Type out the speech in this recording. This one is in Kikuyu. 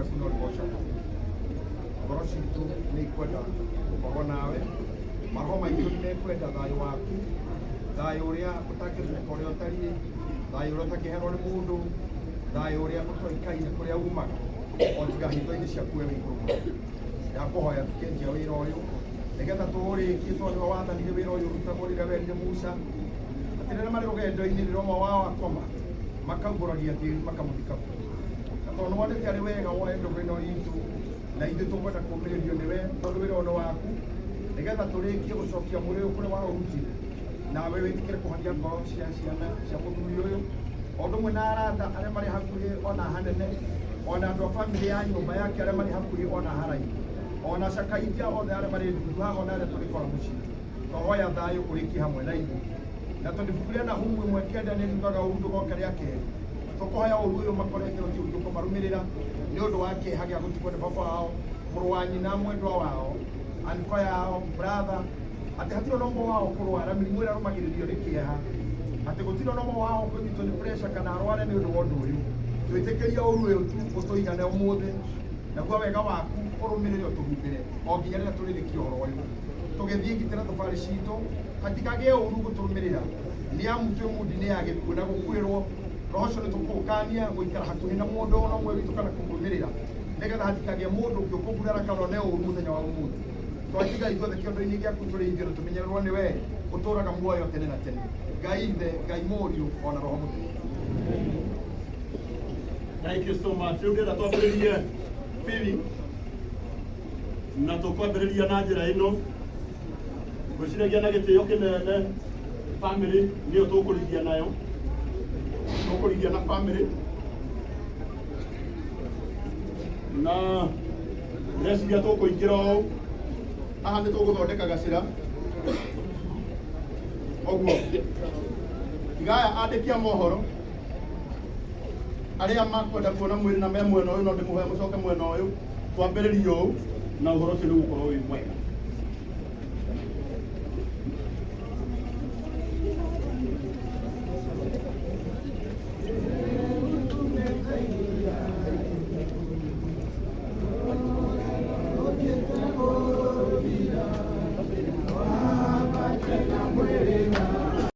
Rĩaku no rĩgocagwo. Ngoro citũ nĩ ikwenda gũkorwo nawe, maroho maitũ nĩ mekwenda thayũ waku, thayũ ũrĩa ũtangĩthimĩka ũrĩa ũtariĩ, thayũ ũrĩa ũtangĩheanwo nĩ mũndũ, thayũ ũrĩa ũtoĩkaine kũrĩa umaga, o tiga hitho-inĩ ciaku we wĩ igũrũ mũno. Ndakũhoya tũkĩanjia wĩra ũyũ nĩgetha tũũrĩkie tondũ nĩwe wathanire wĩra ũyũ ũrutagwo rĩrĩa werire Musa atĩ rĩrĩa marĩ rũgendo-inĩ rĩrĩa ũmwe wao akoma makaumbũragia tĩri makamũthika kuo. Na tondũ nĩwonete arĩ wega woe ndũgũ ĩno itũ na ithuĩ tũkwenda kũũmĩrĩrio nĩwe tondũ wĩra ũyũ nĩ waku nĩgetha tũrĩkie gũcokia mwĩrĩ ũyũ kũrĩa waũrutire nawe wĩtĩkĩre kũhonia ngoro cia ciana cia mũthuri ũyũ o ũndũ ũmwe na arata arĩa marĩ hakuhĩ ona hanene ona andũ a bamĩrĩ ya nyũmba yake arĩa marĩ hakuhĩ ona haraihu ona cakaithia othe arĩa marĩ ndundu haha ona arĩa tũrĩkora mũciĩ. Twahoya thayũ ũrĩkie hamwe na ithuĩ. Na tondũ ibuku rĩa Nahumu 1:9 nĩ riugaga ũru ndũgoka rĩa kerĩ, tũkũhoya ũru ũyũ makorete ũtige ũngĩ kũmarũmĩrĩra nĩ ũndũ wa kĩeha gĩa gũtigwo nĩ baba wao, mũrũ wa nyina, mwendwa wao, anko yao, brother, atĩ hatirĩ ona ũmwe wao kũrwara mĩrimũ ĩrĩa ĩrũmagĩrĩrio nĩ kĩeha, atĩ gũtirĩ ona ũmwe wao kũnyitwo nĩ pressure kana arware nĩ ũndũ wa ũndũ ũyũ. Twĩtĩkĩrie ũru ũyũ tu ũtũigane ũmũthĩ, naguo wega waku ũrũmĩrĩre ũtũhumbĩre o nginya rĩrĩa tũrĩrĩkia ũhoro ũyũ. Tũgĩthiĩ gitĩra thabarĩ citũ, hatikagĩe ũru gũtũrũmĩrĩra, nĩ amu twĩ mundi-inĩ ya gĩkuũ na gũkuĩrwo. Roho ũcio nĩ tũkũũkania gũikara hakuhĩ na mũndũ ona ũmwe witũ kana kũmũrũmĩrĩra, nĩgetha hatikagĩe mũndũ ũngĩ ũkũgurara kana one ũru mũthenya wa ũmũthĩ. Twatiga ithuothe kĩondo-inĩ gĩaku tũrĩithio na tũmenyererwo nĩ wee, ũtũũraga muoyo tene na tene. Ngai Ithe, Ngai Mũriũ, o na Roho Mũtheru. Thank you so much. Rĩu ndĩrenda twambĩrĩrie Phoebe na tũkwambĩrĩria na njĩra ĩno ngwĩciragia na gĩtĩo kĩnene family nĩyo tũkũrigia nayo tũkũrigia na family na ndĩreciria tũkũingĩra ũũ haha nĩ tũgũthondeka gacĩra ũguo tigaya andĩki a mohoro arĩa makwenda kuona mwĩrĩ na me mwena ũyũ no ndĩmũhoe mũcoke mwena ũyũ twambĩrĩrie ũũ na ũhoro ũcio nĩ ũgũkorwo wĩ mwega.